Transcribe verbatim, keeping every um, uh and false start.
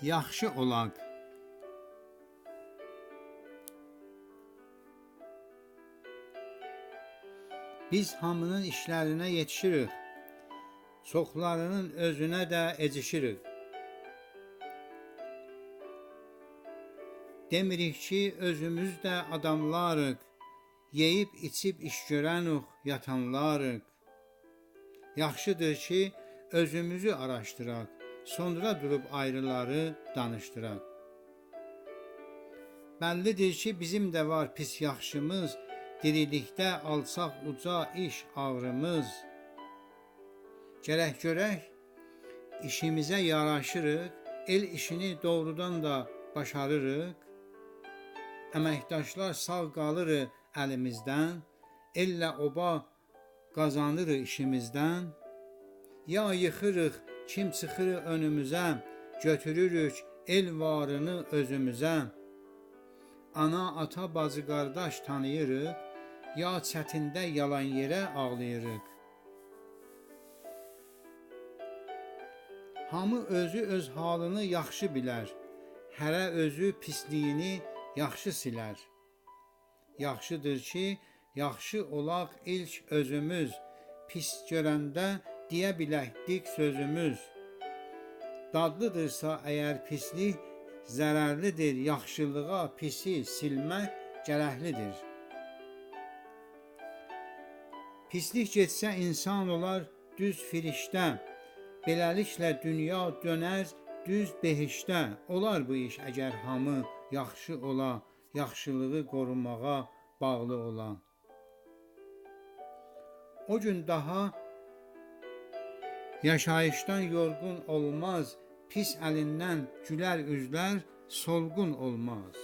یاخشی اولاق. بیز هامینین ایشلرینه یئتیشیریک، چوخلارینین اؤزونه ده ائجیشیریک. دئمیریک کی، اؤزوموز ده آداملاریق، یئییب ایچیب ایش گؤرنوخ، یاتانلاریق. یاخشیدیر کی، اؤزوموزو آراشدیراق، سونرا دوروب آیریلاری دانیشدیراق. بللیدیر کی، بیزیم ده وار پیس یاخشیمیز، دیریلیکده آلچاق اوجا ایش آغریمیز. گرک گؤرک، ایشیمیزه یاراشیریق، ائل ایشینی دوغرودان دا باشاریریق. امکداشلار ساغ قالیر الیمیزدن، ائلله اوبا قازانیر ایشیمیزدن. یا ییخیریق، کیم چیخیر اؤنوموزه، گؤتوروروک ائل وارینی اؤزوموزه. آنا، آتا، باجی، قارداش تانیییریق، یا چتینده یالان یئره آغلاییریق. هامی اؤزو اؤز حالینی یاخشی بیلر، هره اؤزو پیسلیگینی یاخشی سیلر. یاخشیدیر کی، یاخشی اولاق ایلک اؤزوموز، پیس گؤرنده دئیه بیلک دیک سؤزوموز. دادلیدیرسا اگر پیسلیک، ضررلیدیر، یاخشیلیغا پیسی سیلمک گرکلیدیر. پیسلیک گئتسه، انسان اولار دوز فرشته، بئله‌لیکله دونیا دؤنر دوز بهشته. اولار بو ایش، اگر هامی یاخشی اولا، یاخشیلیغی قوروماغا باغلی اولا. او گون داها یاشاییشدان یورغون اولماز، پیس الیندن گولر اوزلر سولغون اولماز.